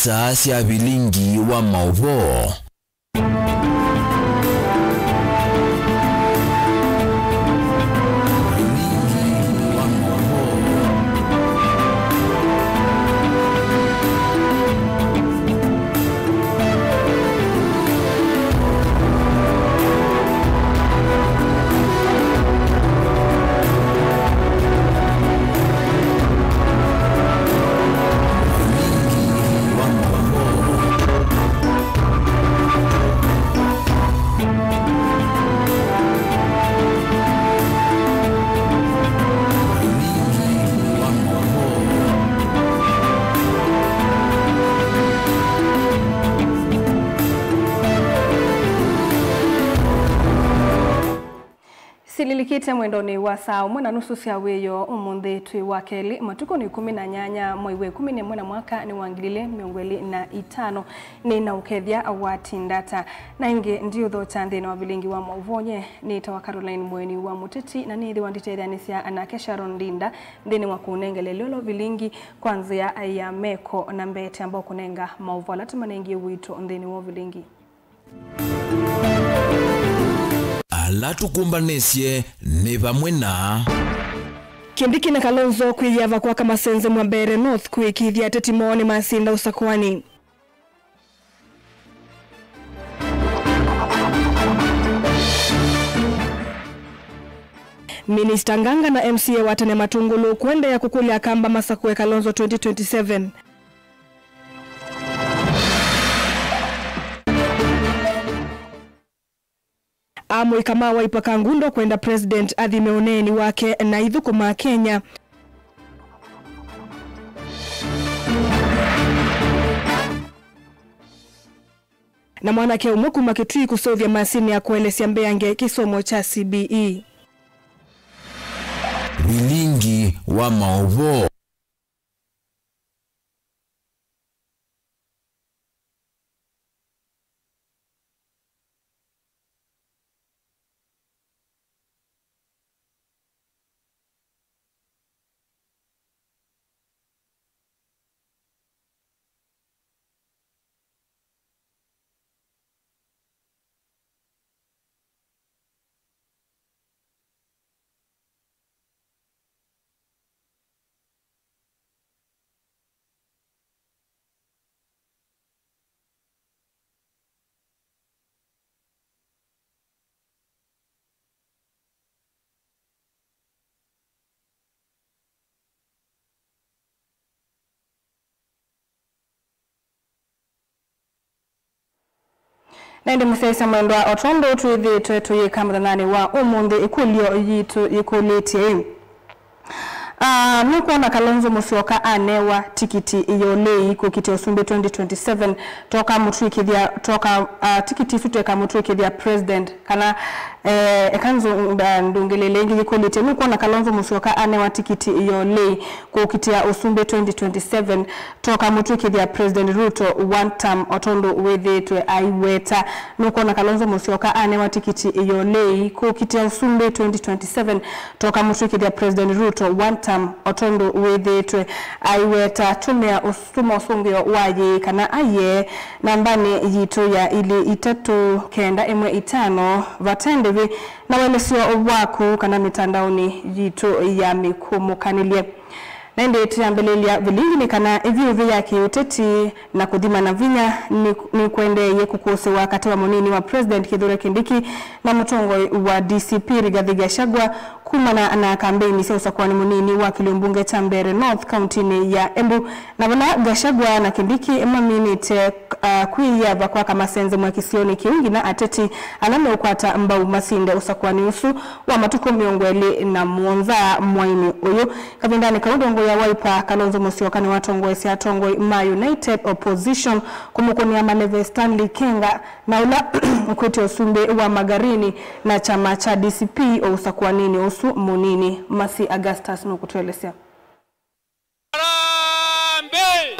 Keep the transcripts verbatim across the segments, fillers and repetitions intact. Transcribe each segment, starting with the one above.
Saa sya vilingi wa maũvoo. Sililikĩte mwendonĩ wa saa ũmwe na nusu sya wĩoo ũmũnthĩ twĩ wa kelĩ, matukũ nĩ ĩkũmi na nyanya, mwei wa ĩkũmi na ĩmwe na mwaka nĩ wa ngili ilĩ mĩongo ĩlĩ na itano. Nĩ na ũkethya wa Tindata. Na ĩngĩ ndiũthokya nthĩnĩ wa vilingi wa maũvoo nye, nĩtawa Caroline Mũeni wa Mũteti, na nĩthĩwa nditetheanĩsya nake Sharon Ndinda nthĩnĩ wa kũnengele lolo vilingi kwa nzĩa ya meko na mbete ambao kũnenga maũvoo ala tũmanengie witũ nthĩnĩ wa vilingi. Ala tũkũmbanĩsye nĩ vamwe na Kindiki na Kalonzo kwĩyĩava kwaka masenze mwa Mbeere North kũĩkĩĩthya ateti moo nĩmasinda ũsakũanĩ. Minista Nganga na M C A wa tene Matungulu kũendeea kũkũlya Akamba masakũe Kalonzo twenty twenty-seven. Amũika ma Wiper Kangundo kwenda President athime ũneeni wake na ithũkũma Kenya. Na mwanake ũmwe kuma Kitui kũseũvya masinĩ ya kũelesya mbeange kĩsomo kya C B E. Vilingi wa maũvoo. Na ĩndĩ mũsyaĩĩsya mwendwa, o tondũ twĩthĩĩtwe tũyĩka mũthenyanĩ wa ũmũnthĩ, ĩkũlyo yitũ yĩkũlĩtye ĩ, ah, nũkwona Kalonzo Musyoka anewa tikiti ya ũlei kũkitĩa ũsumbĩ twenty twenty-seven, toka mũtw'ĩkĩthya, toka, ah, tikiti isu tekamũtw'ĩkĩthya president, kana, eh, eka nzũ-, nda-, ndũngĩlĩĩle ĩngĩ yĩkũlĩtye, nũkwona Kalonzo Musyoka anewa tikiti ya ũlei kũkitĩa ũsumbĩ twenty twenty-seven, toka mũtw'ĩkĩthya President Ruto one term, o tondũ wĩthĩĩtwe aiweta. Nũkwona Kalonzo Musyoka anewa tikiti ya ũlei kũkitĩa ũsumbĩ twenty twenty-seven, toka mũtw'ĩkĩthya President Ruto one term, o tondũ wĩthĩĩtwe aiweta. Tũmĩa ũs-, tũma ũsũngĩo wa yĩĩ kana aiee nambanĩ yitũ ya ilĩ itatũ kenda ĩmwe itano vate ndĩvi na ũelesyo waku kana mĩtandaonĩ yitũ ya mĩkũmũkanĩlye. Na ĩndĩ tũyambĩlĩlya vilingi nĩ kana ĩvyũvĩ ya kĩũteti na kũthima na vinya nĩ, nĩkũendeeie kũkũsĩwa katĩ wa mũnini wa President Kithure Kindiki na mũtongoi wa D C P Rigathi Gachagua kumana na kambeini sya ũsakũani mũnini wa kĩlĩo mbunge kya Mbeere North kauntinĩ ya Embu, na vala Gachagua na Kindiki maminĩte, ah, kwĩyĩava kwaka masenze mwa kĩsionĩ kĩu nginya ateti ala meũkwata mbau masinde ũsakũani ũsu wa matukũ mĩongo ĩlĩ na mũonza mwainĩ ũyũ. Kavindanĩ kau, ndongoi ya Wiper, Kalonzo Musyoka, nĩwatongoesye atongoi ma United Opposition kũmũkũnĩa maleve Stanley Kenga, na ũla ũkwĩtya ũsumbĩ wa Magarini na kyama kya D C P o ũsakũaninĩ ũsu mũnini. Mercy Augustus nũkũtũelesya. Harambee!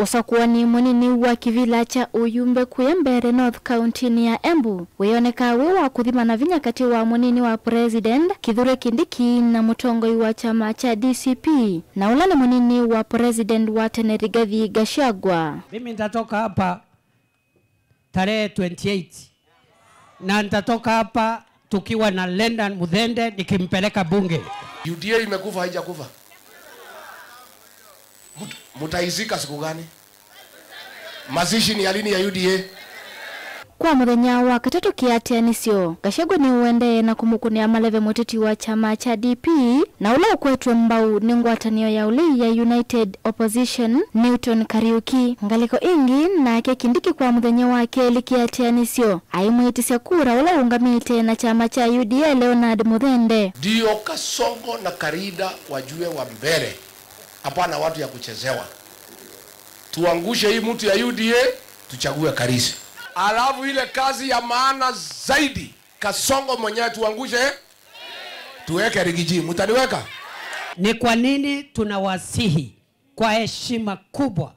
Ũsakũani mũnini wa kĩvĩla kya ũyumbe kũya mbere North kauntinĩ ya Embu wĩyonekaa wĩ wa kũthimana vinya katĩ wa mũnini wa President Kithure Kindiki na mũtongoi wa kyama kya D C P, na ũla nĩ mũnini wa President wa tene Rigathi Gachagua. Mimi nitatoka hapa tarehe twenty-eight. Na nitatoka hapa tukiwa na Lendan Muthende nikimpeleka bunge. U D A imekufa, haijakufa? Mut-, mutaizika siku gani? Mazishi ni ya lini ya U D A? Kwa mũthenya wa katatũ kĩatĩanĩsyo, Gachagua nĩũendee na kũmũkũnĩa maleve mũteti wa kyama kya D P, na ũla ũkwetwe mbau nĩ ngwatanĩo ya ũlei ya United Opposition, Newton Kariuki. Ngalĩko ĩngĩ, nake Kindiki kwa mũthenya wa kelĩ kĩatĩanĩsyo aimwĩtĩsya kura ũla ũũngamĩte na kyama kya U D A, Leonard Muthende. Ndio Kasongo na Karinda wajue wa mbere, hapana watu ya kuchezewa. Tuangushe hii mtu ya U D A, tuchague Karisi. Alafu ile kazi ya maana zaidi, Kasongo mwenyewe tuangushe, tuweke Rigiji. Mtaniweka? Ni kwa nini tunawasihi kwa heshima kubwa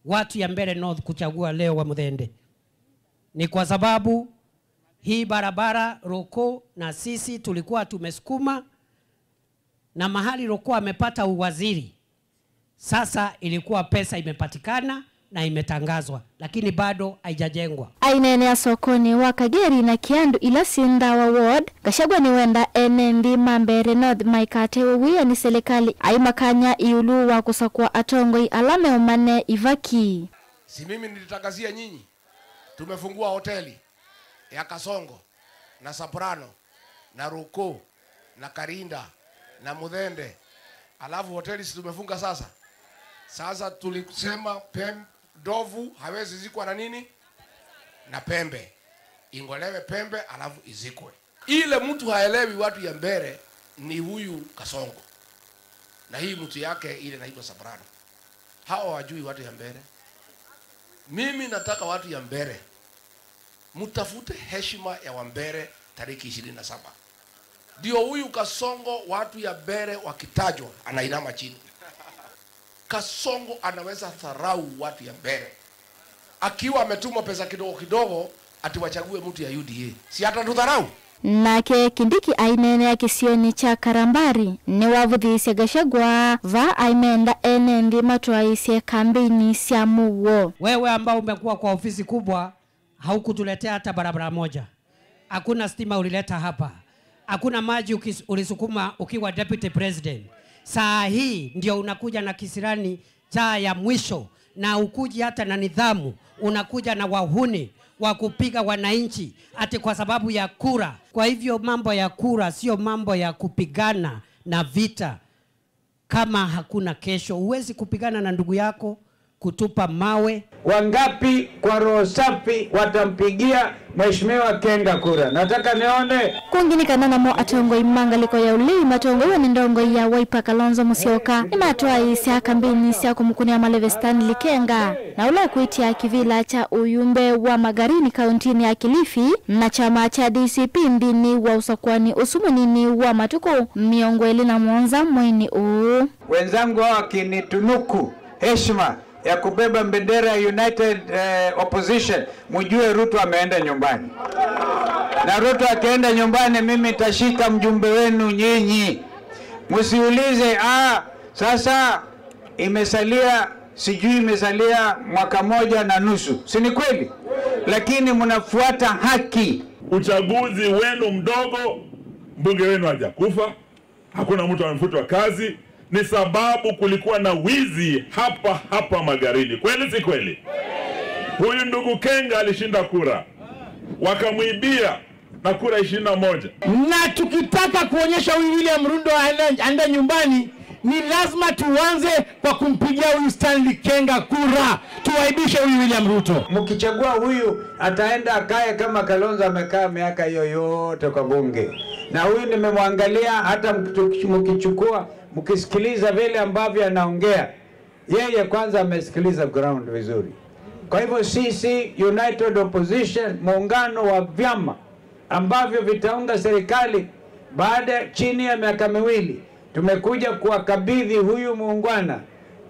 watu ya Mbeere North kuchagua leo wa Muthende? Ni kwa sababu hii barabara Roko na sisi tulikuwa tumesukuma, na mahali Roko amepata uwaziri, sasa ilikuwa pesa imepatikana na imetangazwa, lakini bado haijajengwa. Aineenea sokonĩ wa Kageri na Kiandu ila syĩ Ndawa Ward, Gachagua nĩwenda ene nthĩ ma Mbeere North maikate wĩanĩ silikalĩ aimakany'a ĩũlũ wa kũsakũa atongoi ala meũmane ivaki. Si mimi nilitangazia nyinyi? Tumefungua hoteli ya Kasongo na Soprano na Roko na Karinda na Muthende. Alafu hoteli si tumefunga sasa? Sasa tulisema pem-, ndovu hawezi zikwa na nini? Na pembe. Ing'olewe pembe alafu izikwe. Ile mtu haelewi watu ya Mbeere ni huyu Kasongo. Na hii mtu yake ile inaitwa Soprano. Hawa hawajui watu ya Mbeere. Mimi nataka watu ya Mbeere, mtafute heshima ya Wambeere tariki ishirini na saba. Ndio huyu Kasongo, watu ya Mbeere wakitajwa, anainama chini. Kasongo anaweza dharau watu ya Mbeere. Akiwa ametumwa pesa kidogo kidogo, ati wachague mtu ya U D A. Si atatudharau? Nake Kindiki aineenea kĩsionĩ kya Karambari, nĩwavũthĩĩsye Gachagua va aimenda ene nthĩ matwaĩĩsye kambeini sya mũuo. Wewe ambao umekuwa kwa ofisi kubwa, haukutuletea hata barabara moja. Hakuna stima ulileta hapa. Hakuna maji ukis-, ulisukuma ukiwa deputy president. Saa hii ndio unakuja na kisirani cha ya mwisho, na ukuji hata na nidhamu, unakuja na wahuni wa kupiga wananchi ati kwa sababu ya kura. Kwa hivyo mambo ya kura sio mambo ya kupigana na vita. Kama hakuna kesho, huwezi kupigana na ndugu yako, kutupa mawe. Wangapi kwa roho safi watampigia Mheshimiwa Kenga kura? Nataka nione. Kũngĩ nĩ kana namo atongoi ma ngalĩko ya ũlei matongoew'e nĩ ndongoi ya Wiper Kalonzo Musyoka nĩmatwaĩĩsya kambĩni sya kũmũkũnĩa maleve Stanley Kenga, na ũla ũkwĩtya kĩvĩla kya ũyumbe wa Magarini kauntinĩ ya Kilifi na kyama kya D C P nthĩnĩ wa ũsakũani ũsu mũnini wa matukũ mĩongo ĩlĩ na mũonza mweinĩ ũũ. Wenzangu hawa wakinitunuku heshima ya kubeba bendera ya United, eh, Opposition, mjue Ruto ameenda nyumbani. Na Ruto akienda nyumbani, mimi nitashika mjumbe wenu nyinyi. Msiulize, "Ah, sasa imesalia, sijui imesalia mwaka moja na nusu." Si ni kweli? Lakini mnafuata haki. Uchaguzi wenu mdogo, mbunge wenu hajakufa. Hakuna mtu amefutwa kazi, ni sababu kulikuwa na wizi hapa hapa Magarini. Kweli si kweli? Huyu ndugu Kenga alishinda kura, wakamwibia na kura ishirini na moja. Na tukitaka kuonyesha huyu William Ruto aende, aende nyumbani, ni lazima tuanze kwa kumpigia huyu Stanley Kenga kura, tuaibishe huyu William Ruto. Mkichagua huyu, ataenda akae kama Kalonzo amekaa miaka hiyo yote kwa bunge. Na huyu nimemwangalia, hata mkitu-, mkichukua, mkisikiliza vile ambavyo anaongea, yeye kwanza amesikiliza ground vizuri. Kwa hivyo sisi United Opposition, muungano wa vyama ambavyo vitaunga serikali baada, chini ya miaka miwili, tumekuja kuwakabidhi huyu muungwana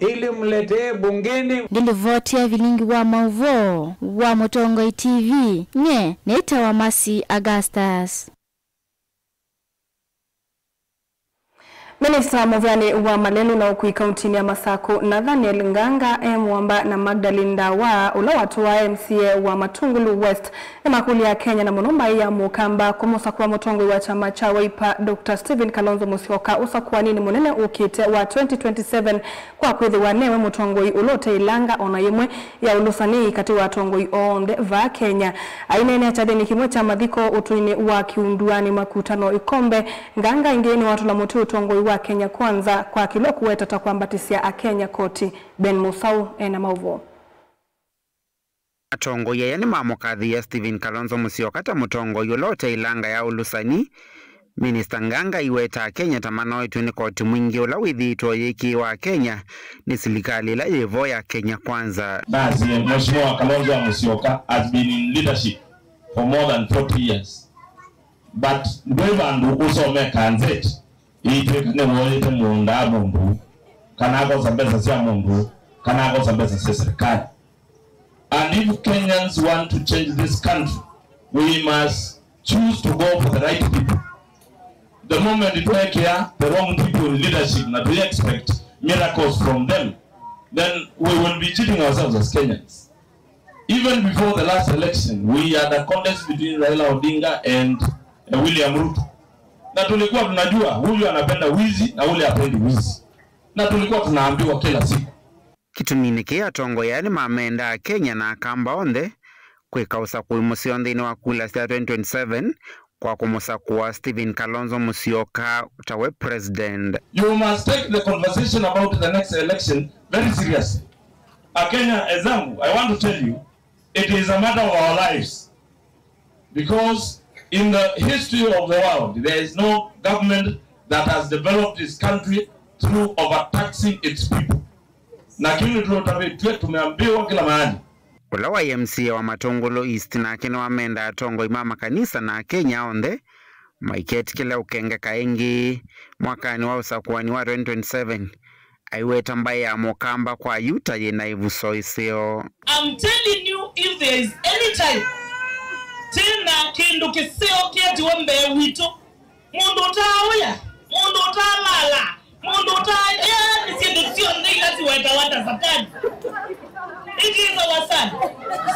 Ili mletee bungeni. Ngĩlivoti ya vilingi wa maũvoo wa Mũtongoi T V, nye nĩtawa Mercy Augustus. Minista mũvĩanĩ wa malelũ na ũkui kauntinĩ ya Masakũ, Nathaniel Nganga, e mũamba na Magdalene Ndawa, ũla watũaa M C A wa Matungulu West, nĩmakũlya Akenya na mũno mbaĩ ya Mũkamba kũmũsakũa mũtongoi wa kyama kya Wiper, Doctor Stephen Kalonzo Musyoka, ũsakũaninĩ mũnene ũkĩte wa twenty twenty-seven, kwa kwĩthĩwa newe mũtongoi ũla ũte ĩlanga ona yĩmwe ya ũlũsani katĩ wa atongoi onthe vaa Kenya. Aineenea kyathĩnĩ kĩmwe kya mathiko ũtũinĩ wa Kiunduani Makutano Ikombe, Nganga ĩngĩ nĩwatũla mũtĩ ũtongoi wa Kenya Kwanza kwa kĩla ũkũweta ta kwambatĩsya Akenya koti. Ben Musau ena maũvoo. Atongoi aya nĩmamũkathĩĩa Stephen Kalonzo Musyoka ta mũtongoi ũla ũte ĩlanga ya ũlũsani. Minista Nganga aiweta Akenya ta manoetw'e nĩ koti mwingĩ ũla wĩthĩĩtwe ũyĩkĩĩwa Akenya nĩ silikalĩ ĩla yĩ vo ya Kenya Kwanza. Nasi, Mheshimiwa Kalonzo Musyoka has been in leadership for more than forty years. But ndwĩ vandũ ũsome kanzeti ĩitw'ĩka nĩwoyĩte mũũnda wa mũndũ, kana akosa mbesa sya mũndũ, kana akosa mbesa sya serikali. And if Kenyans want to change this country, we must choose to go for the right people. The moment twekĩa the wrong people in leadership na we expect miracles from them, then we will be cheating ourselves as Kenyans. Even before the last election, we had a contest between Raila Odinga and, uh, William Ruto. Na tulikuwa tunajua huyu anapenda wizi na ule hapendi wizi. Na tulikuwa tunaambiwa kila siku. Kĩtuminĩ kĩĩ, atongoi aya nĩmamendaa Akenya na Akamba onthe kwĩka ũsakũi mũseo nthĩnĩ wa kula sya twenty twenty-seven kwa kũmũsakũa Stephen Kalonzo Musyoka ta we president. You must take the conversation about the next election very seriously. Akenya wenzangu, I want to tell you, it is a matter of our lives. Because in the history of the world, there is no government that has developed this country through overtaxing its people. Na kĩu nĩtũtavĩtw'e, tumeambiwa kila mahali. Ũla waĩ M C A wa Matungulu East nake nĩwamenda atongoi ma makanisa na Akenya onthe maiketĩkĩle ũkengeka ĩngĩ mwakanĩ wa ũsakũani wa twenty twenty-seven. Aiweta mbaĩ ya Mũkamba kwa yu ta yĩna ĩvuso ĩseo. I'm telling you, if there is any time tena kĩndũ kĩseo kĩetiwe mbee witũ, mũndũ ũtaaũya, mũndũ ũtaalala, mũndũ ũtaa, yaani syĩndũ syonthe ila siwetawa ta Satani. It is our son,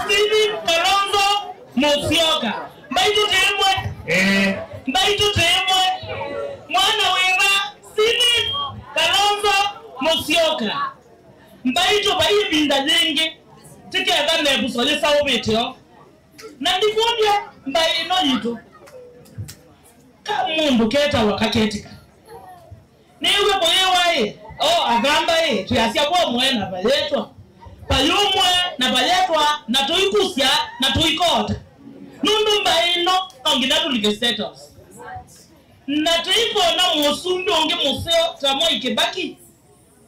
Stephen Kalonzo Musyoka. Mbaitũ tĩmwe. Eh. Mbaitũ tĩmwe. Mwana wĩva? Stephen Kalonzo Musyoka. Mbaitũ vai ĩvinda yĩngĩ tĩkethane ĩvuso yĩsaũvĩte o. Na ndikũlya mbaĩ ĩno yitũ, ka mũndũ ketawa kaketĩka. Nĩw'e kũyĩwa ĩ, o Akamba ĩ, twĩasya kwa ũmwe na vayetwa, vayũmwe na vayetwa, na tũikusya, na tũikota. Nũndũ mbaĩ ĩno no nginya tũlike State House. Na tũikona mũsumbĩ ũngĩ mũseo ta Mwai Kĩbaki.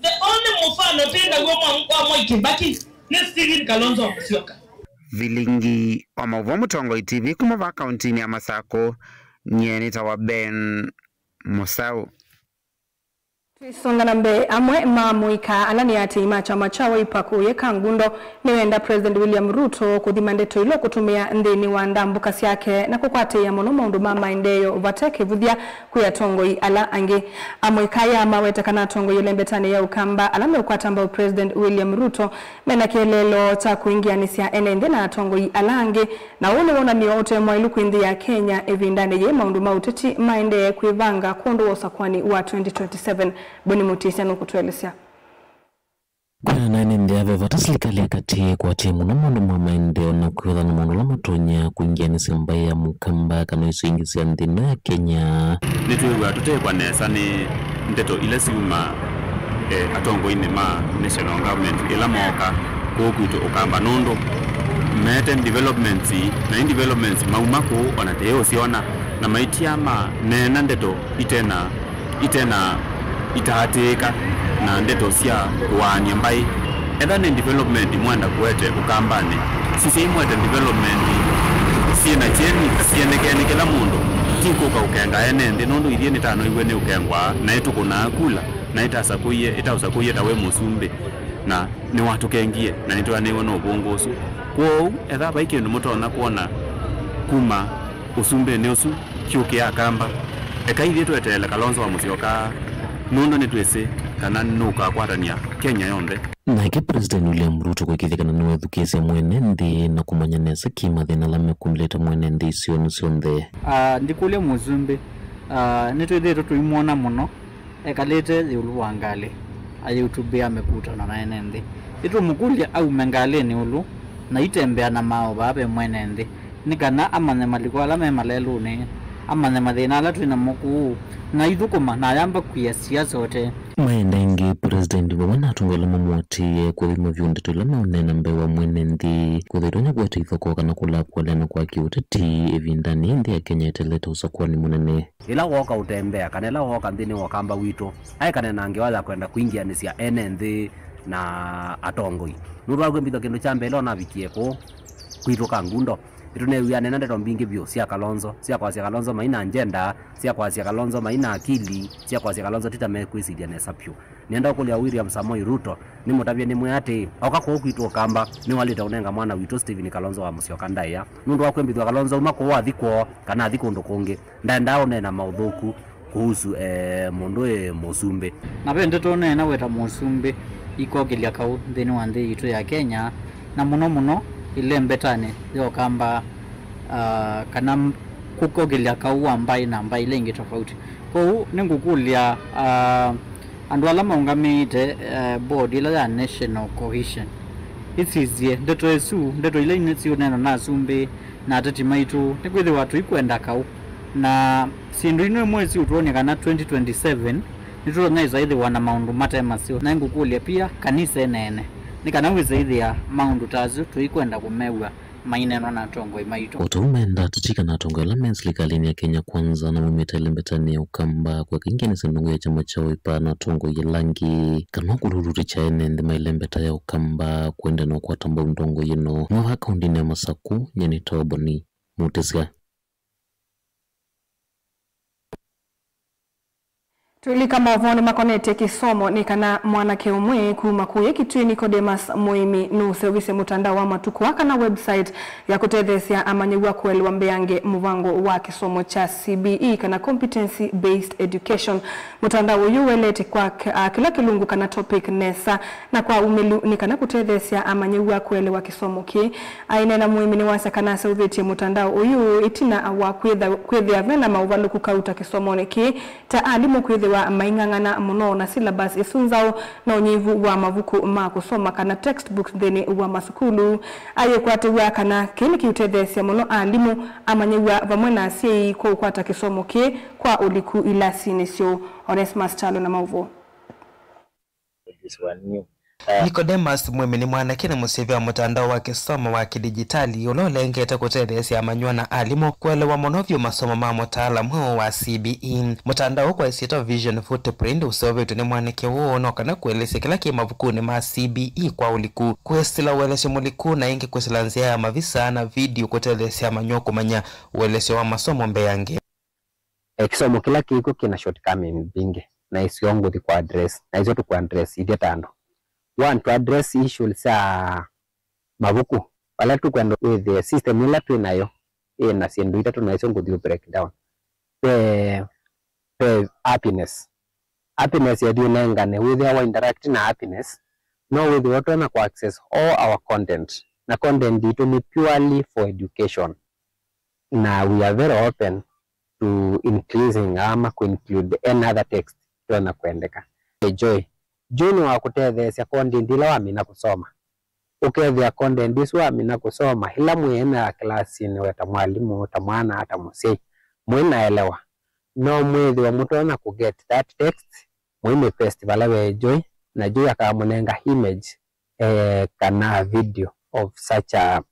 The only mũfano twĩ naw'o mwa, wa Mwai Kĩbaki nĩ Stephen Kalonzo Musyoka. Vilingi wa maũvoo Mũtongoi T V kuma vaa kauntinĩ ya Masakũ, nyie nĩtawa Ben Mũsaũ. Tũisonga na mbee, amwe ma amũika ala nĩ aatĩĩi ma kyama kya Wiper kũũye Kangundo nĩwenda President William Ruto kũthima ndeto ila ũkũtũmĩa nthĩnĩ wa ndambũka syake na kũkwatĩĩa mũno maũndũ ma maendeeo vate kĩvũthya kwĩ atongoi ala angĩ. Amũika aya maweta kana atongoi ũlembetanĩ ya Ũkamba ala meũkwata mbau President William Ruto mena kĩeleelo kya kũingĩanĩsya ene nthĩ na atongoi ala angĩ, na ũũ nĩ wonany'o ũte mwaĩlu kwĩ nthĩ ya Kenya ĩvindanĩ yĩĩ maũndũ ma ũteti maendee kwĩvanga kwondũ wa ũsakũani wa twenty twenty-seven. Boni Mũtĩsya nũkũtũelesya. Kwĩanana na ene nthĩ aya, ve vata silikalĩ ya katĩ ĩkwatĩe mũno maũndũ ma maendeeo na kwĩthwa na maũndũ ala matonya kũingĩanĩsya mbaĩ ya Mũkamba kana isio ingĩ sya nthĩ ĩno ya Kenya. Nĩtwĩw'aa tũteekwa nesa nĩ ndeto ila syuma, eh, atongoinĩ ma national government ĩla mooka kũũ kwitũ Ũkamba, nũndũ meete developments, na i developments mauma kũũ ona tũyĩũsyona, na maitia maneena ndeto itena itena itaatĩĩka na ndeto sya kũaany'a mbaĩ. Etha nĩ development mwenda kũete Ũkambanĩ, sisyai mwete development syĩ na kyeni, syendekee nĩ kĩla mũndũ, ti kũka ũkenga ene nthĩ, nũndũ ithyĩ nĩtanoiw'e nĩ ũkengwa naĩ tũkũnaa kula. Na ĩtasakũie, ĩtaũsakũie ta wĩ mũsumbĩ, na nĩwatũkengie, na nĩtweanĩiwe nĩ ũvũngũ ũsu. Kwoou, ethĩwa vai kĩndũ mũtonya kwona kuma ũsumbĩnĩ ũsu kyũkĩe Akamba, ekai ithyĩ tweteele Kalonzo wa Musyoka, nũndũ nĩtwĩsĩ kana nũkakwatany'a Kenya yonthe. Nake President William Ruto kũĩkĩĩthya kana nĩwethukĩĩsya mwene nthĩ na kũmanya nesa kĩ mathĩna ala mekumĩlĩte mwene nthĩ isionĩ syonthe. Ah, ndikũlya mũsumbĩ, ah, nĩtwĩthĩĩtwe tũimwona mũno ekalĩte ĩũlũ wa ngalĩ, ayĩũtũmbĩa mĩkutano na ene nthĩ. Ĩtũmũkũlya aume ngalĩnĩ ĩũlũ na itembea na maaũ vaa ve mwene nthĩ, nĩ kana amanye maliko ala me malelũnĩ, amanye mathĩna ala twĩ namo kũũ, na aithũkũma na ayamba kwia siasa ũtee. Maenda ĩngĩ, President vamwe na atongoi ala mamũatĩĩe kũthima vyũ ndeto ila meũneena mbee wa mwene nthĩ, kwĩthwa itonya kũete ithokoo kana kũlaa kũeleana kwa kĩũteti ĩvindanĩ nthĩ ya Kenya ĩtelete ũsakũani mũnene. Ĩla wooka ũtembea, kana ĩla wooka nthĩnĩ wa Ũkamba witũ, aekane na ngewa ya kwenda kwingĩanĩsya ene nthĩ na atongoi. Nũndũ wa kwĩmbĩthw'a kĩndũ kya mbee, ĩla ũnavikie kũũ kwitũ Kangundo, nĩtũneew'aa nena ndeto mbingĩ vyũ sya Kalonzo, sya kwasya Kalonzo mai na agenda, sya kwasya Kalonzo mai na akili, sya kwasya Kalonzo ti ta mekwĩsilya nesa vyũ. Nĩenda ũkũlya William Samoei Ruto, nĩmũtavye nĩmwĩa atĩĩ, oka kũũ kwitũ Ũkamba, nĩwalĩte ũnenga mwana witũ Stephen Kalonzo wa Musyoka ndaĩa, nũndũ wa kwĩmbĩthw'a Kalonzo auma kũũ athi kwoo, kana athi kũndũ kũngĩ. Ndaendaa ũneena maũthũku kũhusu, eh, mũndũ ĩ mũsumbĩ. Na ve ndeto ũneena weta mũsumbĩ ikokĩlya kaũ nthĩnĩ wa nthĩ yitũ ya Kenya, na mũno mũno ĩlembetanĩ ya Ũkamba, ah, kana m-, kũkokĩlya kaũ wa mbaĩ na mbaĩ ila ingĩ tofauti. Kwoou nĩngũkũlya, ah, andũ ala maũngamĩĩte, eh, board ĩla ya National Cohesion, ĩsisye ndeto ĩsu, ndeto ila inĩ siũneenwa na asumbĩ na ateti maitũ, nĩkwĩthĩwa tũikwenda kaũ. Na syĩndũ ino imwe siũtwony'a kana twenty twenty-seven nĩtũtonya ĩsa ĩthĩwa na maũndũ mate maseo. Na ngũkũlya pia, kanisa ĩneene, nĩ kana wĩsa ĩthĩa maũndũ ta asu tũikwenda kũmew'a maineenwa na atongoi maitũ. O ta ũu menda ateti kana atongoi ala me silikalĩnĩ ya Kenya Kwanza na maumĩte ĩlembetanĩ ya Ũkamba kwĩka ingĩanĩsya ndongo ya kyama kya Wiper na atongoi ala angĩ, kana kũlulutĩkya ene nthĩ ma ĩlembeta ya Ũkamba kwenda na ũkwata mbau ndongo ĩno. Nĩ wa kaũndĩnĩ ya Masaku, nyie nĩ Toboni Mutisya. Twĩlika maũvoonĩ makonetye kĩsomo nĩ kana mwanake ũmwe kuma kũya Kitui, Nicodemus Mũĩmi, nũũseũvisye mũtandao wa matukũ aa kana website ya kũtetheesya amanyĩw'a kũelewa mbeange mũvango wa kĩsomo kya C B E kana Competency Based Education. Mũtandao ũyũ ũeleete kwa k-, a, kĩla kĩlungu kana topic nesa, na kwa umĩlu nĩ kana kũtetheesya amanyĩw'a kũelewa kĩsomo kĩĩ. Aineena, Mũĩmi nĩwasya kana aseũvĩtye mũtandao ũyũ ĩtina wa kwĩtha-, kwĩthĩa ve na maũvalũku kauta kĩsomonĩ kĩĩ, ta alimũ kwĩthĩwa maing'ang'ana mũno na syllabus ĩsu nzaũ na ũnyivu wa mavuku ma kũsoma kana textbooks nthĩnĩ wa masukulu. Ayĩkwatĩw'a kana kĩĩ nĩkĩũtetheesya mũno alimũ, amanyĩw'a vamwe na asyai kũkwata kĩsomo kĩĩ kwa ũliku ilasinĩ syoo. Onesmus Kyalo na maũvoo. This one new. Uh, Nicodemus Mwĩmi nĩ mwanake na mũsĩvĩ wa mũtandao wa kĩsomo wa kĩdijitali ũla ũlengete kũtetheesya amanyĩw'a na alimũ kũelewa mũno vyũ masomo ma mũtaala mweũ wa C B E. Mũtandao ũũ kwa ĩsyĩtwa Vision Footprint ũseũvĩtw'e nĩ mwanake ũũ no kana kũelesya kĩla kĩ mavukunĩ ma C B E kwa ũliku, kwĩsĩla ũelesyo mũliku, na ĩngĩ kwĩsĩla nzĩa ya mavisa na video kũtetheesya amanyĩw'a kũmanya ũelesyo wa masomo mbeange. Eh, kĩsomo kĩla kĩkw'o kĩna shortcoming mbingĩ, na isyo ngũthi kũ address, na isyo tũkũ address ithyĩ ta andũ. One, to address issues sya mavuku, vala tũkwenda wĩthĩe system ĩla twĩ nayo ĩna syĩndũ itatũ, na isyo ngũthi break down. Ve, ve happiness. Happiness yethi ũnengane, wĩthĩa wa interact na happiness, no wĩthĩwa ũtonya kũ access all our content, na content itũ nĩ purely for education, na we are very open to increasing ama kũ include any other text itonya kwendeka. Joy, Joy nĩ wa kũtetheesya content ila wamina kũsoma. Ũkethĩa content ĩsu wamina kũsoma, ĩla mwĩ ena ya kĩlasinĩ, we ta mwalimũ, ta mwana, ta mũsyai, mwĩ na elewa, no mwĩthĩwa mũtonya kũ get that text, mũimĩ paste vala ve Joy, na Joy akamũnenga image, eh, kana video of such a,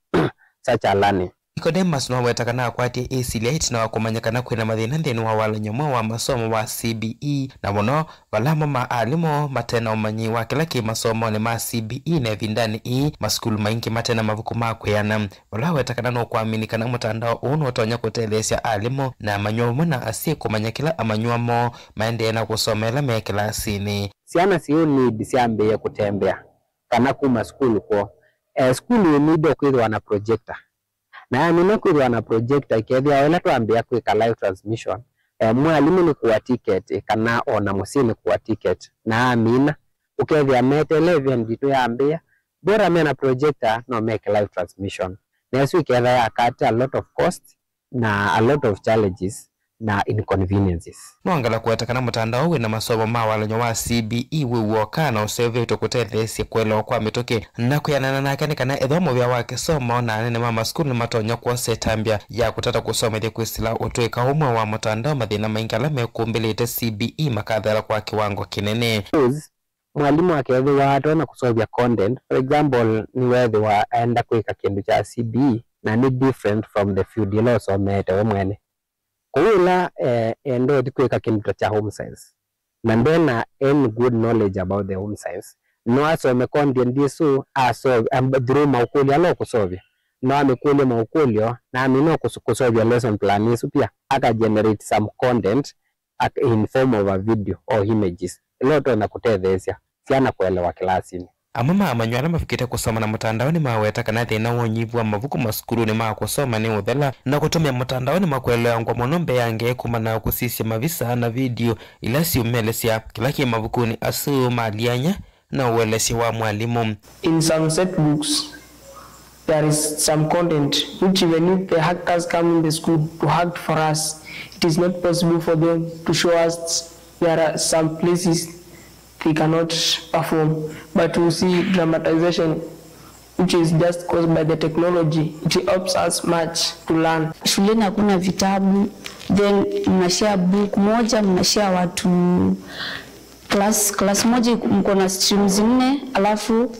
such a learning. Nicodemus nĩwaweta kana akwatie ĩsilya ĩtina wa kũmanya kana kwĩna mathĩna nthĩnĩ wa walany'o mweũ wa masomo wa C B E, na mũno vala amwe ma alimũ mate na ũmanyi wa kĩla kĩ masomonĩ ma C B E, na ĩvindanĩ ĩĩ masukulu maingĩ mate na mavuku ma kwĩana. Vala aweta kana nũkwamini kana mũtandao ũũ nũtonya kũtetheesya alimũ na amanyĩw'a vamwe na asyai kũmanya kĩla amanyĩw'a moo maendee na kũsomea ĩla me kĩlasinĩ. Syana syĩ need syambĩĩe kũtembea kana kuma sukulu kwoo. Eh, sukulu ĩ need o kwĩthĩwa na projector. Na yamina kwĩthĩwa na projector, ĩkethĩa o ĩla twambĩĩa kwĩka live transmission, eh, mwalimũ nĩ kũa ticket, eh, kana o na mũsyĩ nĩ kũa ticket, na amina, ũkethĩa meteele event yitũ yambĩĩa, bora mena projector, no meke live transmission. Na ĩsu ĩkethĩa ya cut a lot of cost na a lot of challenges na inconveniences. Nongela kũweta kana mũtandao wĩ na masomo ma walany'o wa C B E wĩ w'oka na ũseũvĩtwe kũtetheesya kũelewa kwa mĩtũkĩ na kwĩanana nake nĩ kana ethĩwa mũvĩa wa kĩsomo na anene ma masukulu nĩmatonya kwosa ĩtambya ya kũtata kũsomethya kwĩsĩla ũtũĩka ũmwe wa mũtandao, mathĩna maingĩ ala mekũmbĩlĩte C B E makathela kwa kĩwango kĩnene. Mwalimũ akethĩwa atonya kũseũvya content, for example, nĩweethĩwa aenda kwĩka kĩndũ kya C B E na nĩ different from the field ĩla ũsomeete we mwene. Kwoou ĩla, eh, enda ũthi kwĩka kĩndũ ta kya home science, na ndena any good knowledge about the home science, no asome content ĩsu asolve, um, through maũkũlyo ala ũkũseũvya. No amĩkũlye maũkũlyo, na amina kũs-, kũseũvya lesson plan ĩsu pia, aka generate some content ac-, in form of a video or images, ĩla ũtonya kũtetheesya syana kũelewa kĩlasinĩ. Amwe ma amanyĩw'a ala mavikĩte kũsoma na mũtandaonĩ maweta kana thĩna wa ũnyivu wa mavuku masukulunĩ ma kũsoma nĩ ũthela na kũtũmĩa mũtandaonĩ makũeleangwa mũno mbee ya ngeĩ kumana na kũsisya mavisa na video ila syũmelesya kĩla kĩ mavukunĩ asu ma lyanya na ũelesyo wa mwalimũ. In some set books, there is some content which, even if the hackers come in the school to hack for us, it is not possible for them to show us. There are some places they cannot perform, but we see dramatization, which is just caused by the technology. It helps us much to learn. Shuleni hakuna vitabu, then mna share book moja, mna share watu class, class moja iku-, mko na streams nne, alafu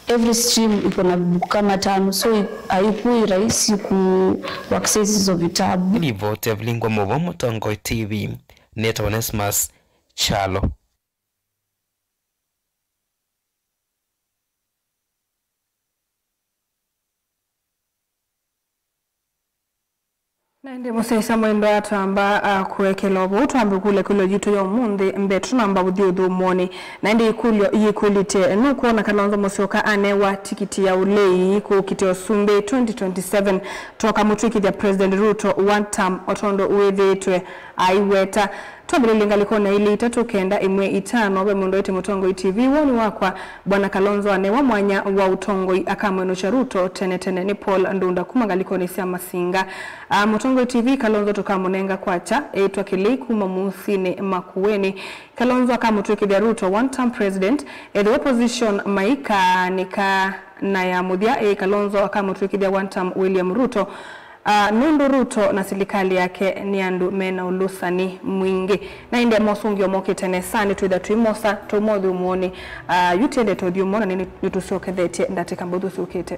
every stream iko na book kama tano, so i-, haikuwi rahisi ku-, ku access hizo vitabu. Livoti ya Vilingwa Movo, Mũtongoi T V, nĩtawa Onesmus Kyalo. Na ĩndĩ mũsyaĩĩsya mwendwa, twamba, ah, kũekela o vau, twambe kũlya ĩkũlyo yitũ ya ũmũnthĩ mbee tũnamba kũthi ũthũmũonĩ. Na ĩndĩ ĩkũlyo yĩkũlĩtye, nũkwona Kalonzo Musyoka anewa tikiti ya ũlei kũkitĩa ũsumbĩ twenty twenty-seven? Tũkamũtw'ĩkĩthya President Ruto one term o tondũ wĩthĩĩtwe aiweta. Twambĩlĩlye ngalĩkonĩ ya ilĩ itatũ kenda ĩmwe itano. Ve mũndũ wĩtĩ Mũtongoi T V, woni wakwa, Bwana Kalonzo anewa mwanya wa ũtongoi, akamwenũkya Ruto tene tene. Nĩ Paul Ndunda kuma ngalĩkonĩ sya Masinga. A, Mũtongoi T V, Kalonzo tũkamũnenga kwakya ĩtwa kĩlei kuma Mũsinĩ Makueni. Kalonzo akamũtw'ĩkĩthya Ruto one term president. Ethĩwa opposition maikaanĩka na ya mũthya, ĩ, Kalonzo akamũtw'ĩkĩthya one term William Ruto. Ah, nũndũ Ruto na silikalĩ yake nĩ andũ me na ũlũsani mwingĩ. Na ĩndĩ mosũngĩo mokĩte nesa nĩtwĩtha tũimosa tũmothyũmũonĩ. Ah, yu tĩendete ũthyũmũo na nĩ-, nĩtũsyokethetye ndatĩka mbũthũ syũkĩte.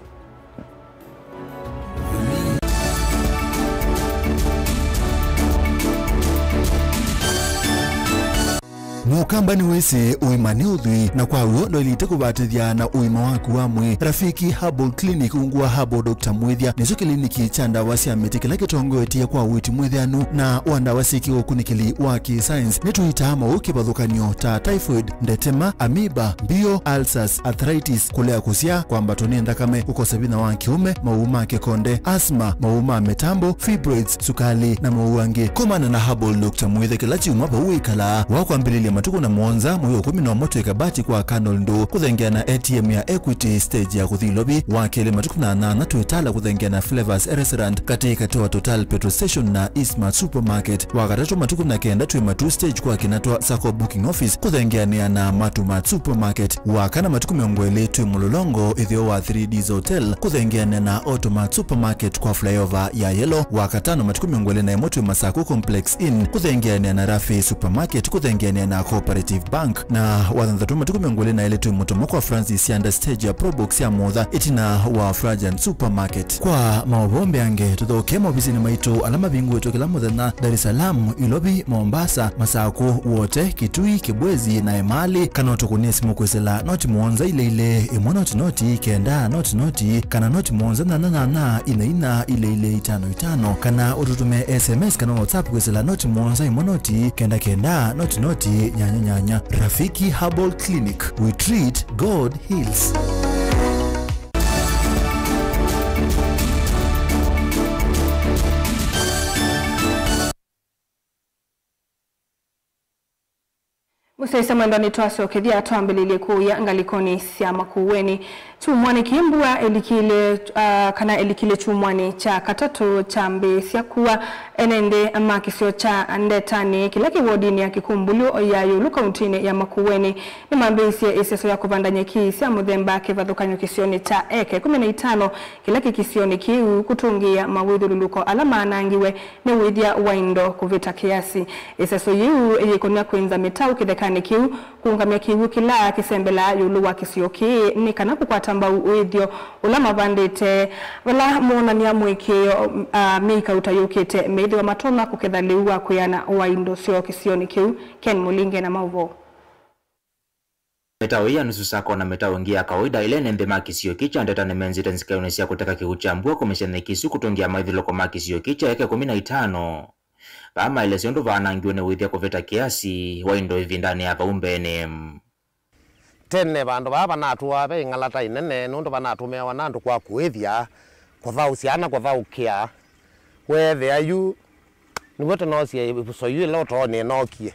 Mũkamba nĩwĩsĩ ũima nĩ ũthwii, na kwa w'o ndwaĩlĩte kũvatĩthya na ũima waku wa mwĩĩ. Rafiki Herbal Clinic ungu wa Herbal Doctor Mwĩthya nĩkyo kĩliniki kya ndawa sya mĩtĩ kĩla kĩtongoetye kwa ũiiti mwĩthĩanu na wa ndawa syĩ kĩũkunĩkĩli wa kĩ-science. Nĩtũitaa maũũ kĩvathũkany'o ta typhoid, ndetema, amoeba, mbio, ulcers, arthritis, kũlea kũsyaa, kwambatwa nĩ nthakame, kũkosa vinya wa kĩũme, maũũ ma kĩkonde, asthma, maũũ ma mĩtambo, fibroids, sukali, na maũũ angĩ. Komana na Herbal Doctor Mwĩthya kĩla kyumwa vau wĩkalaa. Wa kwambĩlĩlya matukũ na mũonza, mwei wa ĩkũmi na ũmwe twĩ Kabati kwa Colonel Ndũ, kũthengeana A T M ya Equity, stage ya kũthi Ilovi. Wa kelĩ matukũ na nyanya twĩ Tala kũthengeana Flavors Restaurant, katĩ katĩ wa Total Petrol Station na Eastmart Supermarket. Wa katatũ matukũ na kenda twĩ Matuu stage kwa Kinatwa Sacco Booking Office, kũthengeanĩa na Matumat Supermarket. Wa kana matukũ mĩongo ĩlĩ twĩ Mũlolongo, ĩtheo wa Three Ds Hotel, kũthengeanĩa na Automat Supermarket kwa flyover ya Yellow. Wa katano matukũ mĩongo ĩlĩ na ĩmwe twĩ Masako Complex Inn, kũthengeanĩa na Rafi Supermarket, kũthengeanĩa na Cooperative Bank, na wathanthatũ matukũ mĩongo ĩlĩ na elĩ twĩ mũtomo kwa Francis Sianda stage ya Probox ya Motha ĩtina wa Frajan Supermarket. Kwa maũvoo mbeange, tũthokee maovisinĩ maitũ ala mavingũĩtwe kĩla mũthenya Dar es Salaam, Ilovi, Mombasa, Masakũ, Wote, Kitui, Kibwezi na Emali, kana ũtũkũnĩe simũ kwĩsĩla noti mũonza ilĩ ilĩ, ĩmwe noti noti, kenda noti noti, kana noti mũonza nyanya nyanya, ina ina, ilĩ ilĩ, itano itano, kana ũtũtũme S M S kana WhatsApp kwĩsĩla noti mũonza ĩmwe noti, kenda kenda, noti noti, nyanya nyanya. Rafiki Herbal Clinic, we treat, God heals. Mũsyaĩĩsya mwendwa, nĩtwasyokethya twambĩlĩlye kũũya ngalĩkonĩ sya Makueni. Kyumwanĩ kĩĩ mbua ĩlikile, ah, kana ĩlikile kyumwanĩ kya katatũ kyambĩĩsya kua. Ene nthĩ ma kĩsio kya Ndetanĩ, kĩla kĩ wodinĩ ya Kĩkumbulũ ya ĩũlũ kauntinĩ ya Makueni, nĩmambĩĩisye ĩseso ya kũvanda nyeki sya mũthemba kĩvathũkany'o kĩsionĩ kya eka ĩkũmi na itano kĩla kĩ kĩsionĩ kĩu, kũtũngĩĩa mawĩthyũlũlũko ala maanangiwe nĩ ũĩthya wa indo kũvĩta kĩasi. Ĩseso yĩu yĩkonya kwĩnza mĩtaũ kĩthekanĩ kĩu, kũũngamya kĩw'ũ kĩla kĩsembelaa ĩũlũ wa kĩsio kĩĩ nĩ kana kũkwata mbau ũĩthyo ũla mavandĩte, vala moonany'a mũĩkĩĩo, a, myei kauta yũkĩte meĩthĩwa matonya kũketha lĩu wa kwĩana wa indo syoo kĩsionĩ kĩu. Ken Mũlinge na maũvoo. Mĩtaũ ĩĩ ya nusu sako na mĩtaũ ĩngĩ ya kawaida ĩla ene nthĩ ma kĩsio kĩĩ kya Ndeta nĩmenzĩte nzikaĩonĩ sya kũteka kĩw'ũ kya mbua kũmĩsya nyeki isu kũtũngĩa mawĩthyũlũlũko ma kĩsio kĩĩ kya eka ĩkũmi na itano. Vaa maelesya ũndũ vaanangiwe nĩ ũĩthya kũvĩta kĩasi wa indo ĩvindanĩ ya vau mbeenĩ. Tene vandũ vaa vanatũaa ve ĩng'alata ĩnene nũndũ vanatũmĩawa nĩ andũ kwa kũĩthya, kũthaũsya na kũthaũkĩa. Weethĩa yu nĩw'o tũnoosie ĩvuso yu ĩla ũtoonĩ ĩnookie.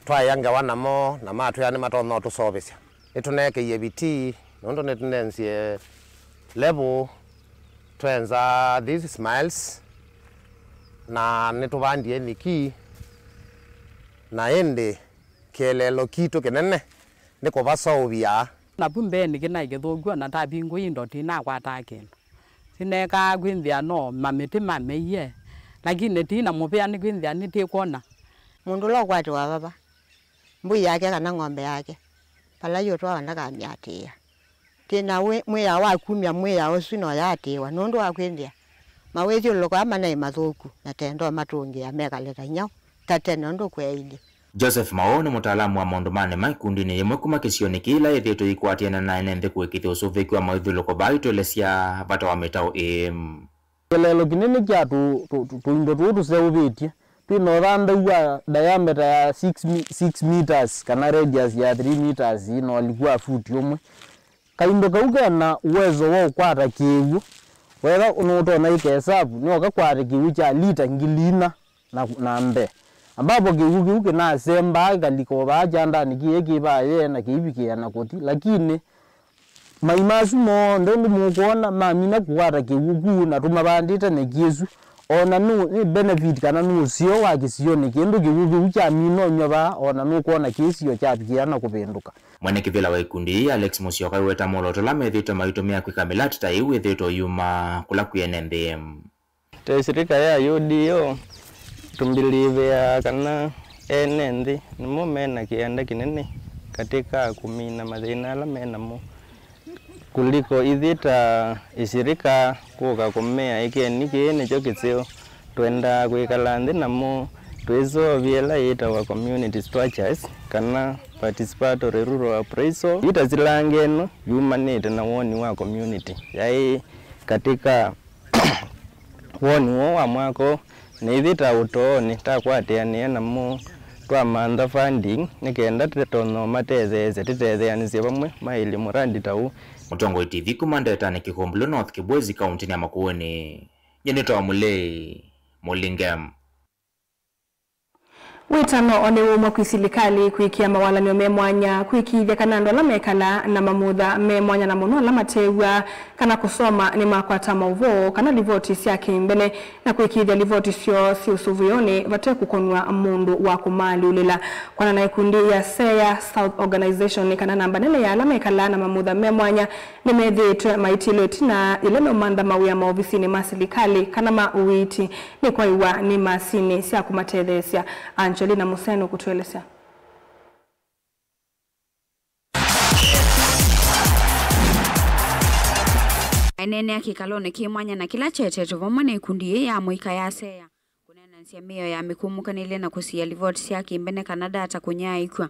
Twaĩa ngewa namo na matwĩa nĩmatonya ũtũseũvĩsya. Nĩtũneekie vitii nũndũ nĩtũnenzie level, twenza these smiles, na nĩtũvandie nyeki, na ĩndĩ kĩeleelo kitũ kĩnene nĩ kũvaseũvya. Navu mbeenĩ kĩnaĩ kĩthũku, o na ndavingũie indo tinakwataa kĩndũ. Sineekaa kwĩnthĩa no mamĩtĩ mameie, lakini ti na mũvea nĩkwĩnthĩa nĩtĩkwona. Mũndũ ũla ũkwatĩwa vava, mbũi yake kana ng'ombe yake, vala yĩũtwawa ndakamyatĩĩa. Twĩ na wĩ-, mwĩao wa kumya mwĩao ũsu na ũyaatĩĩwa nũndũ wa kwĩnthĩa mawĩthyũlũlũko aa manaĩ mathũku na tendo matũngĩa mekale ta nyau ta tene ũndũ kweeilyĩ. Joseph Mawau nĩ mũtaalamu wa maũndũ ma nĩma ĩkundinĩ yĩmwe kuma kĩsionĩ kĩĩ ĩla yĩthĩĩtwe yĩkwatĩana na ene nthĩ kũĩkĩĩthya ũsũvĩĩku wa mawĩthyũlũlũko vaa ĩtũelesya vata wa mĩtaũ ĩĩ. Kĩeleelo kĩnene kya tũ-, tũ-, tũ-, tũindo tũũ tũseũvĩtye twĩ na ũthanthau wa diameter ya six mi-, six meters kana radius ya three meters na ũliku wa futi ũmwe. Kaindo kau kena uwezo wa ũkwata kĩw'ũ. Wetha nũtonya ĩka ĩsavu, no kakwate kĩw'ũ kya lita ngili inya na, na mbee, ambapo kĩw'ũ kĩu kĩnasembaa kĩkalika o vaa kyandanĩ kĩĩ kĩ vaa yee na kĩivikĩĩa na kũthi. Lakini mai masu monthe ũndũ mũkwona mamina kũkwata kĩw'ũ kũu na tũmavandĩte nyeki ĩsu, o na nũ, nĩ benefit kana nĩ ũseo wa kĩsionĩ kĩndũ kĩw'ũ kĩu kyamina ũnyw'a vaa, o na nũkwona kĩsio kyavikĩĩa na kũvĩndũka. Mwene kĩvĩla wa ikundi ii, Alex Musyoka, aiweta molooto ala methĩĩtwe maitũmĩa kwĩka mĩlatĩ ta ĩu ĩthĩĩtwe ĩyuma kũla kwĩ ene nthĩ. Ta ĩsilika ya U D O, tũmbilivĩaa kana ene nthĩ nĩmo me na kĩanda kĩnene katĩ ka kũmina mathĩna ala me namo kũliko ithyĩ ta ĩsilika kũka kũmea, ĩkeni kĩĩ nĩkyo kĩseo. Twendaa kwĩkala nthĩ namo twĩseũvye ĩla yĩtawa community structures kana participatory rural appraisal. Yu ta silanga ĩno yumanĩte na woni wa community yaĩ katĩ ka woni woo wa mwaka ũũ, na ithyĩ ta ũtoonĩ takwatĩanĩa namo twamantha funding nĩ kenda tũtonya ũmatetheesya tũtetheanĩsye vamwe maĩlye mũrandi ta ũũ. Mũtongoi T V kuma Ndetanĩ, Kĩkũmbũlũ North, Kĩbwezi, kauntinĩ ya Makueni. Nyie nĩtawa Mũlei Mũlinge. Wĩtano o nĩwumw'a kwĩ silikalĩ kũĩkĩĩa mawalany'o me mwanya, kũĩkĩĩthya kana andũ ala mekalaa na mamutha me mwanya, na mũno ala matew'aa kana kũsoma, nĩmakwata maũvoo kana livoti sya kĩmbene, na kũĩkĩĩthya livoti syoo syĩ ũsũvĩonĩ vate kũkonw'a mũndũ wa kũmaalyũlĩla. Kwana na ĩkundi ya Seya South Organization, nĩ kana namba nene ya ala mekalaa na mamutha me mwanya nĩmethĩĩtwe maitilwe ĩtina yĩla meũmantha mawĩa maovisinĩ ma silikalĩ kana ma ũiiti, nĩkwaĩwa nĩ masinĩ sya kũmatetheesya. Angelina Museno kũtũelesya. Eneenea kĩkalonĩ kĩ mwanya na kĩla kyetetwe vamwe na ĩkundi yĩĩ ya mũika ya sea, kũneenanĩsya mĩao ya mĩkũmũkanĩlye na kũsiĩa livoti sya kĩmbene kana data kũnyaaĩkw'a,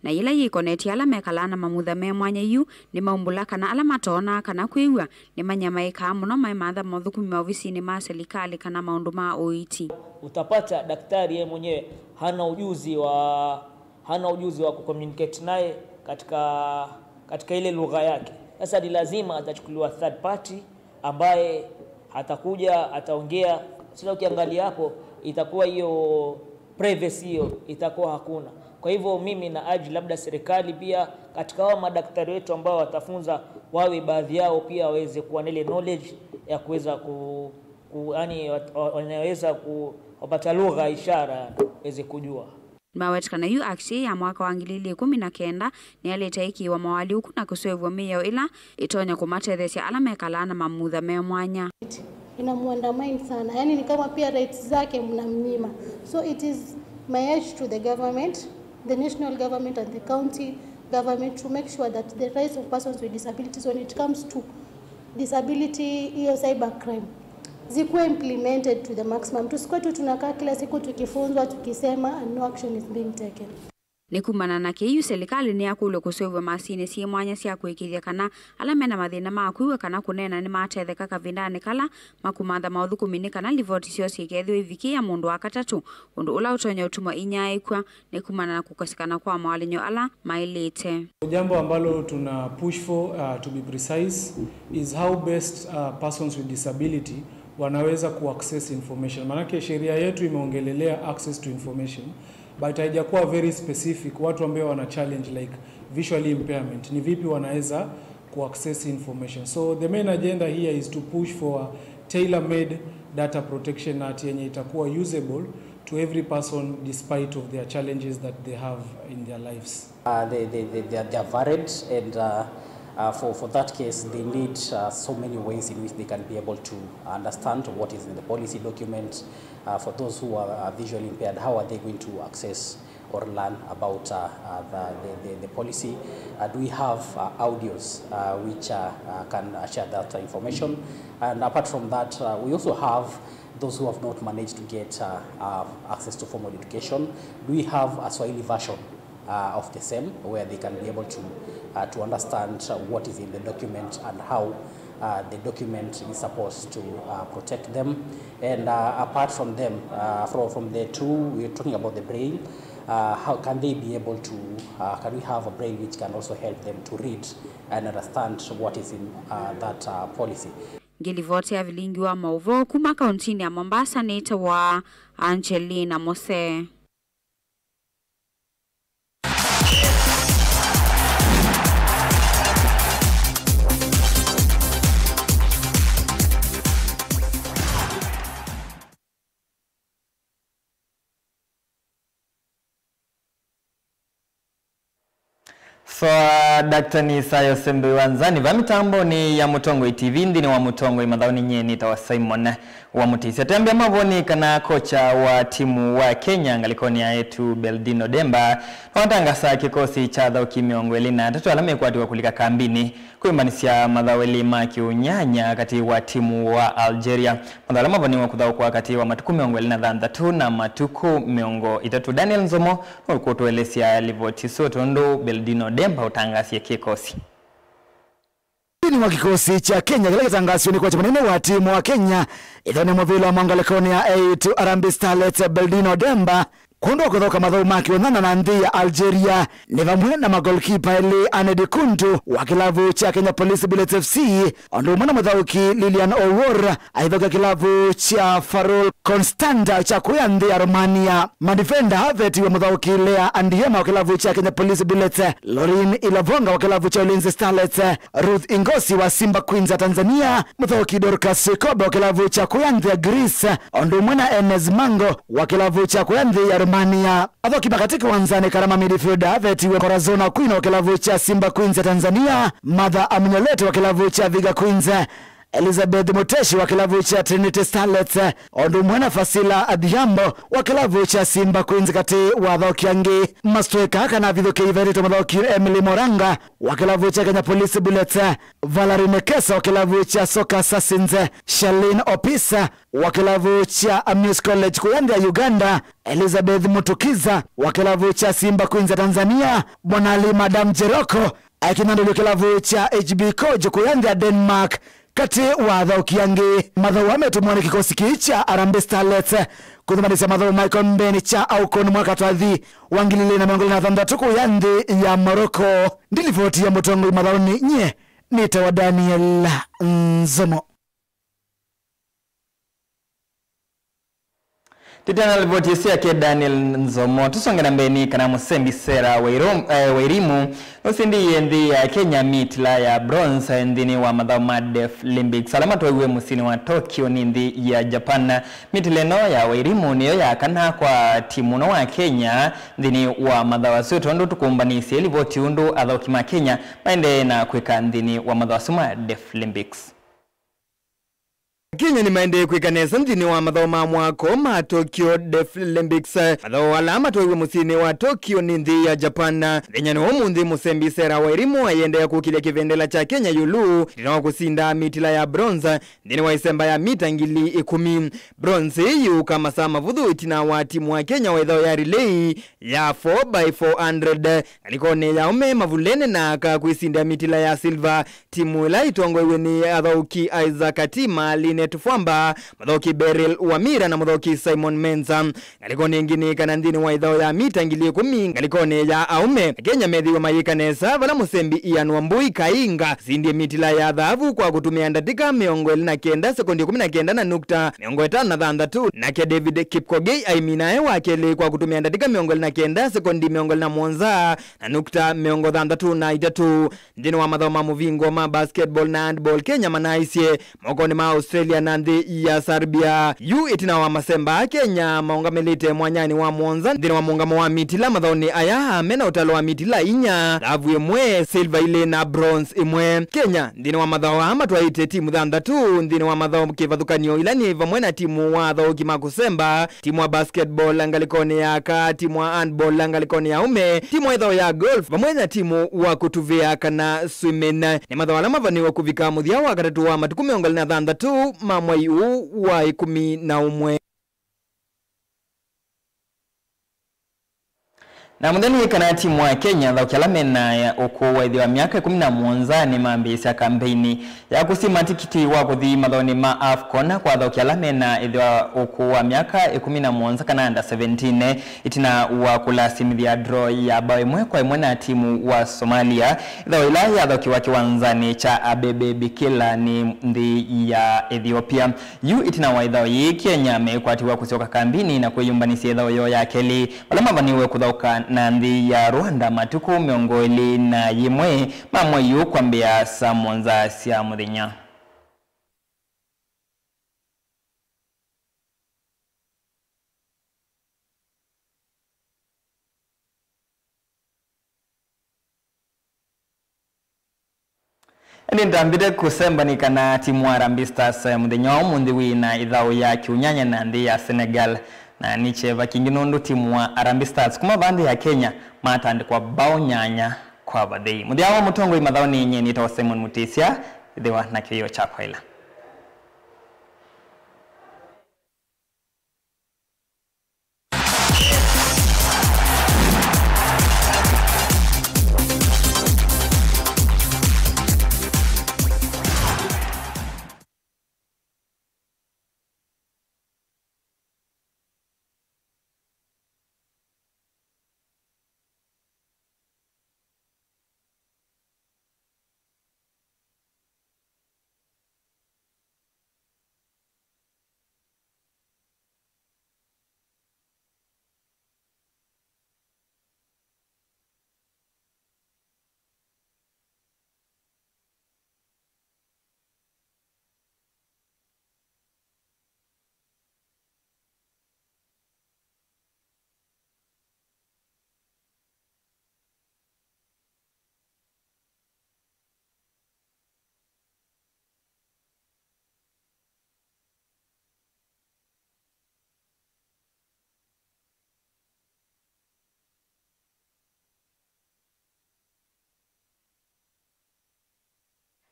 na yĩla yĩkonetye ala mekalaa na mamutha me mwanya yu nĩmaumbũla kana ala matoonaa kana kwĩw'a nĩmanyamaĩkaa mũno maimantha mothũkũmi maovisinĩ ma selikalĩ kana maũndũ ma ũiiti. Utapata daktari yeye mwenyewe hana ujuzi wa hana ujuzi wa kucommunicate naye katika katika ile lugha yake. Sasa ni lazima atachukuliwa third party ambaye atakuja ataongea. Sasa ukiangalia hapo, itakuwa hiyo privacy hiyo itakuwa hakuna. Kwa hivyo mimi na urge labda serikali pia katika hao madaktari wetu ambao watafunza, wawe baadhi yao pia waweze kuwa na ile knowledge ya kuweza ku, ku yani wat- wa- wanaweza ku, wapata lugha ishara waweze kujua. Nĩmawetete kana yu Act ya mwaka wa ngili ili ikũmi na kenda nĩyaĩlĩte ĩkĩĩwa moalyũku na kũseũvw'a mĩao ĩla ĩtonya kũmatetheesya ala mekalaa na mamutha me mwanya. Inamuandamine sana, yani ni kama pia rights zake mnamnyima. So it is my urge to the government, the national government and the county government, to make sure that the rights of persons with disabilities when it comes to disability, hiyo cyber crime, zikuwe implemented to the maximum. Tusikuwe tu tunakaa kila siku tukifunzwa, tukisema and no action is being taken. Nĩ kumana na kĩu, selikalĩ nĩyakũlw'e kũseũvw'a masinĩ syĩ mwanya sya kũĩkĩĩthya kana ala mena mathĩna ma kwĩw'a kana kũneena nĩmatetheka kavindanĩ kala makũmantha maũthũkũmi, nĩ kana livoti syoo syĩkethĩwe ivikĩĩa mũndũ wa katatũ, ũndũ ũla ũtonya ũtuma inyaaĩkw'a nĩ kumana na kũkosekana kwa moalyũku ala maĩlĩte. Jambo ambalo tuna push for, uh, to be precise, is how best, uh, persons with disability wanaweza kuaccess information. Maanake sheria yetu imeongelelea access to information, but haijakuwa very specific, watu ambao wana challenge like visually impairment, ni vipi wanaweza kuaccess information. So the main agenda here is to push for a tailor-made Data Protection Act yenye itakuwa usable to every person despite of their challenges that they have in their lives. Uh, they, they, they, they are, they are varied, and uh, uh, for, for that case, they need uh, so many ways in which they can be able to understand what is in the policy document. Uh, for those who are uh, visually impaired, how are they going to access or learn about uh, uh, the, the, the, the policy? Uh, do we have uh, audios uh, which uh, uh, can uh, share that information? And apart from that, uh, we also have those who have not managed to get uh, uh, access to formal education. Do we have a Swahili version uh, of the same, where they can be able to uh, to understand uh, what is in the document and how uh, the document is supposed to uh, protect them? And uh, apart from them, uh, from, from the two, we're talking about the braille. Uh, how can they be able to, uh, can we have a braille which can also help them to read and understand what is in uh, that uh, policy? Ngĩlivoti ya vilingi wa maũvoo kuma kauntinĩ ya Mombasa nĩtawa Angelina Mose. Soa Daktari Sayo Sembe wa Nzani va mitamboni ya Mũtongoi T V nthĩnĩ wa Mũtongoi mathaũnĩ. Nyie nĩtawa Simon wa Mũtĩsya. Twambĩa mavoni kana kocha wa timu wa Kenya ngalĩkonĩ ya etu Beldino Demba nĩwatangasa kĩkosi kya athaũki mĩongo ĩlĩ na atatũ ala mekwatĩwa kũlika kambinĩ kwĩmbanĩsya mathaũ elĩ ma kĩũnyanya katĩ wa timu wa Algeria. Mathaũ ala mavoniwe kũthaũkwa katĩ wa matukũ mĩongo ĩlĩ na thanthatũ na matukũ mĩongo ĩtatũ. Daniel Nzomo nũkũtũelesya livoti ĩsu tondũ Beldino Demba ũtangasie kĩkosi. Nthĩnĩ wa kĩkosi kya Kenya kĩla kĩtangaasĩwe nĩ kocha mũnene wa timu wa Kenya ĩthonĩ mũvĩla wa mwangalĩkonĩ ya eĩtu Harambee Starlets, Beldino Demba, kwondũ wa kũthaũka mathaũ ma kĩũnyanya na nthĩ ya Algeria, nĩ vamwe na magolkipa elĩ, Anedi Kundu wa kĩlavu kya Kenya Police Bullets F C, o ũndũ ũmwe na mũthaũki Lilian Owuor aithaũkia kĩlavu kya Farol Constanta kya kũya nthĩ ya Romania. Madifenda avetiwe mũthaũki Lea Andiema wa kĩlavu kya Kenya Police Bullets, Lorin Ilavonga wa kĩlavu kya Ulinzi Starlets, Ruth Ingosi wa Simba Queens ya Tanzania, mũthaũki Dorcas Kobe wa kĩlavu kya kũya nthĩ ya Greece, o ũndũ ũmwe na Enes Mango wa kĩlavu kya kũya nthĩ ya Romania. Athaũki ma katĩ kĩwanzanĩ kana ma midfielder avetiwe Corazon Aquino wa kĩlavu kya Simba Queens ya Tanzania, Martha Aminolete wa kĩlavu kya Viga Queens, Elizabeth Muteshi wa kĩlavu kya Trinity Starlets, o ũndũ ũmwe na Fasila Adhiambo wa kĩlavu kya Simba Queens katĩ wa athaũki angĩ. Masitweka kana avithũkĩi vaĩlĩtwe mathaũki Emily Moranga wa kĩlavu kya Kenya Police Bullets, Valerie Nekesa wa kĩlavu kya Soccer Assassins, Charlene Opisa wa kĩlavu kya Amuse College kũya nthĩ ya Uganda, Elizabeth Mutukiza wa kĩlavu kya Simba Queens ya Tanzania, Monali Madam Jeroko akĩna ndũlũ kĩlavu kya H B Coach kũya nthĩ ya Denmark, katĩ wa athaũki angĩ. Mathaũ aa metũmwa nĩ kĩkosi kĩĩ kya Harambee Starlets kũthumanĩsya mathaũ ma ĩkombenĩ kya Afcon mwaka twathi wa ngili ilĩ na mĩongo ĩlĩ na thanthatũ kũya nthĩ ya Morocco. Ndilivoti ya mũtongoi mathaũnĩ, nyie nĩtawa Daniel Nzomo. Tũtana livoti ĩsu yake Daniel Nzomo, tũsonge na mbee nĩ kana mũsembi Sarah Wairu-, eh, Wairimu nũsindĩie nthĩ ya Kenya mitila ya bronze nthĩnĩ wa mathaũ ma Deaflympics ala matwaiwe mũsyĩnĩ wa Tokyo nĩ nthĩ ya Japan. Mitila ĩno ya Wairimu nĩyo ya kana kwa timu ũno wa Kenya nthĩnĩ wa mathaũ asu, tondũ tũkũmbanĩsye livoti ũndũ athaũki ma Kenya maendee na kwĩka nthĩnĩ wa mathaũ asu ma Deaflympics. Kenya nĩmaendee kwĩka nesa nthĩnĩ wa mathaũ ma mwako ma Tokyo Deaflympics, mathaũ ala matwaiwe mũsyĩnĩ wa Tokyo nĩ nthĩ ya Japan. Nthĩnyanĩ wa ũmũnthĩ, mũsembi Sarah Wairimu aiendeea kũkĩlya kĩvendela kya Kenya ĩũlũ ĩtina wa kũsinda mitila ya bronze nthĩnĩ wa ĩsemba ya mita ngili ĩkũmi. Bronze ĩĩ yĩũka masaa mavũthũ ĩtina wa timu wa Kenya wa ĩthaũ ya relay ya four by four hundred ngalĩkonĩ ya aũme mavulene na aka kwĩsindĩa mitila ya silver. Timu ĩla ĩtongoew'e nĩ athaũki Isaac Atima, Linet Fwamba, mũthaũki Beryl Wamira na mũthaũki Simon Menza. Ngalĩkonĩ ĩngĩ nĩ kana nthĩnĩ wa ĩthaũ ya mita ngili ĩkũmi ngalĩkonĩ ya aũme, Kenya methĩiwe mayĩka nesa, vala mũsembi Ian Wambui Kainga asindie mitila ya thaavu kwa kũtũmĩa ndatĩka mĩongo ĩlĩ na kenda sekondi ĩkũmi na kenda na nukta mĩongo ĩtano na thanthatũ, nake David Kipkogei aimina e wa kelĩ kwa kũtũmĩa ndatĩka mĩongo ĩlĩ na kenda sekondi mĩongo ĩlĩ na mũonza na nukta mĩongo thanthatũ na itatũ. Nthĩnĩ wa mathaũ ma mũvingo ma basketball na handball, Kenya manaaisye mokonĩ ma Australia na nthĩ ya Serbia. Yu ĩtina wa masemba, Kenya maũngamĩlĩte mwanyanĩ wa mũonza nthĩnĩ wa mũũngamo wa mitila mathaũnĩ aya, me na ũtalo wa mitila inya, thaavu ĩmwe, silver ilĩ na bronze ĩmwe. Kenya nthĩnĩ wa mathaũ aa matwaĩte timu thanthatũ nthĩnĩ wa mathaũ kĩvathũkany'o, ila nĩ vamwe na timu wa athaũki ma kũsemba, timu wa basketball ngalĩkonĩ ya aka, timu wa handball ngalĩkonĩ ya aũme, timu wa ĩthaũ ya golf, vamwe na timu wa kũtuvĩa kana swimming. Nĩ mathaũ ala mavanĩĩwe kũvika mũthya wa katatũ wa matukũ mĩongo ĩlĩ na thanthatũ ma mwei ũũ wa ĩkũmi na ũmwe. Na mũthenya nĩ kana timu wa Kenya, athaũki ala mena ũkũũ wa ĩthĩ wa myaka ĩkũmi na mũonza nĩmambĩĩsya kambeini ya kũsima tikiti wa kũthi mathaũnĩ ma AFCON kwa athaũki ala mena ĩthĩ wa ũkũũ wa myaka ĩkũmi na mũonza kana under seventeen, ĩtina wa kũlasimĩthya draw ya mbao ĩmwe kwa ĩmwe na timu wa Somalia, ĩthaũ ĩla yathaũkiwa kĩwanzanĩ kya Abebe Bikila nĩ nthĩ ya Ethiopia. Yu ĩtina wa ĩthaũ yĩĩ, Kenya mekwatiwa kũsyoka kambinĩ na kwĩyũmbanĩsya ĩthaũ yoo ya kelĩ, vala mavanĩwe kũthaũka na nthĩ ya Rwanda matukũ mĩongo ĩlĩ na yĩmwe ma mwei ũũ kwambĩĩa saa mũonza sya mũthenya. Ĩndĩ ndambĩte kũsemba nĩ kana timu wa Harambee Stars, eh, mũthenya wa ũmũnthĩ wĩ na ĩthaũ ya kĩũnyanya na nthĩ ya Senegal, na nĩ kyeva kĩngĩ nũndũ timu wa Harambee Stars kuma vaa nthĩ ya Kenya matandĩkwa mbao nyanya kwa vathei. Mũthya wa mũtongoi mathaũnĩ, nyie nĩtawa Simon Mutisya, ĩthĩwa na kĩwĩoo kyakwa ĩla.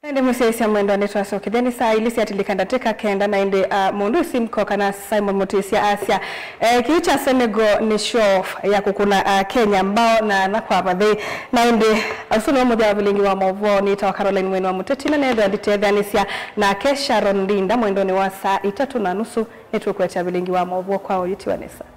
Ĩndĩ mũsyaĩĩsya mwendwa, nĩtwasokethya nĩ saa ilĩ syatilĩka ndatĩka kenda, na ĩndĩ, ah, mũndũ Simco kana Simon Mutisya asya, eh, kĩu kya Senegal nĩ show off ya kũkũna, ah, Kenya mbao na ana kwa vathei. Na ĩndĩ, ũsu nĩwe mũthya wa vilingi wa maũvoo. Nĩtawa Caroline Mwene wa Mũteti, na nethĩwa nditetheanĩsya nake Sharon Ndinda mwendonĩ wa saa itatũ na nusu. Nĩtũkwetya vilingi wa maũvoo kwa ũyũ tiwanĩsa.